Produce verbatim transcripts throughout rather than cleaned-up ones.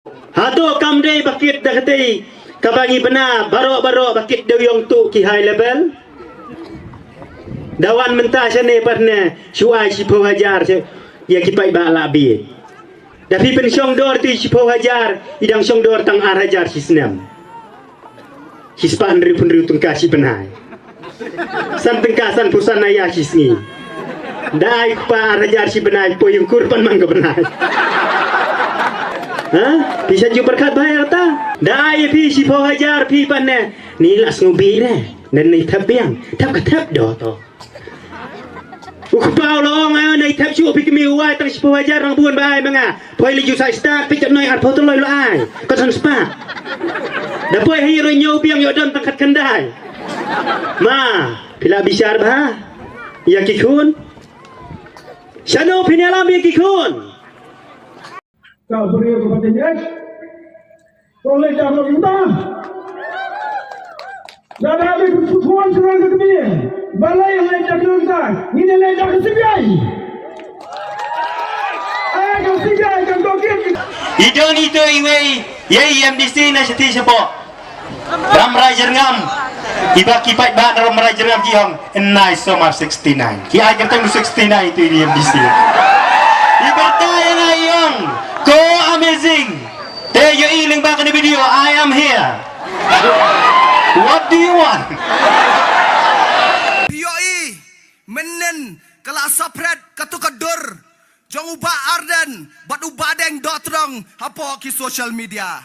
Hato kam dei ba kit da katei kaba ngi bna baroh baroh ba kit da u ïong tu ki high level. Da wan mynta shane pat ne shu ai shiphew hajar ïa ki paidbah la bieit. Da phi pynshong dor tu shiphew hajar, i dang shong dor tang ar hajar shi snem. Shi spah hynriew phew hynriew tyngka shi bnai. San tyngka san phew san aya shi sngi. Da ai kpa ar hajar shi bnai, poi ïung kur pan man ka bnai. Ha? Phi sa ju pyrkhat bha ïa kata. Da ai phi shiphew hajar phi pan ne. Ni la sngew bih re. Nen ni thep biang. Thep ka thep do to. U kpa u la ong, "Ai, nai thep shuh phi kmie, u ai tang shiphew hajar nang bun ba ai ma nga." Poi la ju sa start, phi jap noi arphew tylli la ai. Ka san spah. Da poi ha ïa ro ñiew biang ïoh don tang khat khyndai. Ma, phi la bishar bha ïa ki khun. Shano phin ïalam ïa ki khun? Ka briew ka pateng eh. Kong leit da ka lungta. Da da bi ku kuan sura ka kmie. Balei leit da ka lungta? Ngi ne leit da ka C B I. Ai ka C B I ka dokit. I don ito iwei, ïa i M D C na shati shapoh Rambrai Jyrngam. Iba ki paidbah na Rambrai Jyrngam ki ong, "Nai somar sixty-nine." Ki ai kyrteng sixty-nine tu di M D C. Iba ta ïa nga i ong, "Ko amazing." Te ïohi lyngba kane video, "I am here. What do you want?" Ïohi, mynnin ka la sapret katu ka dur jong u Bah Ardent bad u Bah Deng Dohtdong hapoh ki social media.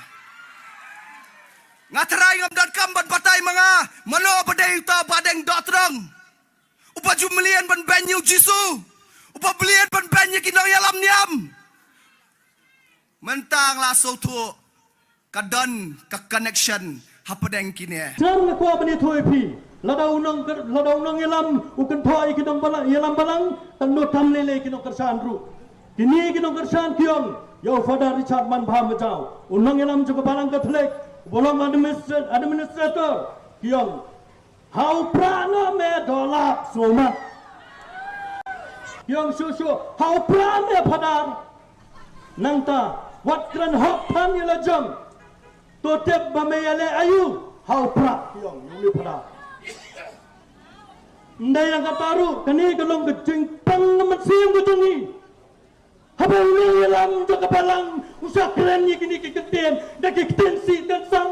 Nga trai ngam donkam ban batai ma nga mano ba dei uta Bah Deng Dohtdong. Uba ju mlien ban beiñ ïa u Jisu. Uba mlien ban beiñ ïa ki nongïalam niam. Mynta nga la sngewthuh ka don ka connection hapdeng kine. Sir, nga kwah ban ïathuh ïa phi. Lada u nong, lada u nongïalam u kynthoh ïa ki nongbalang, ïalam balang, tang no tam lei lei ki nongkyrshan ruh. Kine ki nongkyrshan ki ong ïa u Father Richard Manbha Majaw, u nongïalam jong ka Balang Katholik, uba long administra-, administrator, ki ong, "Ha u prah noh me dolap sumar." Ki ong shuh shuh, "Ha u prah me Father." Nangta wat kren hok than ïa la jong. To tip ba me ïaleh aïu, ha u prah, ki ong ïa u Father. Ym dei tang kata ruh, kane ka long ka jingpang mynsiem ka jong ngi. Haba u nongïalam jong ka Balang u sa kren ïa kine ki kyntien da ki ktien sih ktien sang.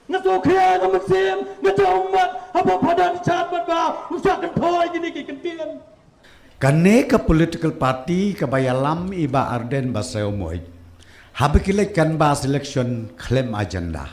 Nga sngewkhia ka mynsiem, nga jaw ummat haba u Father Richard Manbha u sa kynthoh ïa kine ki kyntien. Kane ka political party kaba ïalam i Bah Ardent Basaiawmoit, haba ki leit canvass election khlem agenda.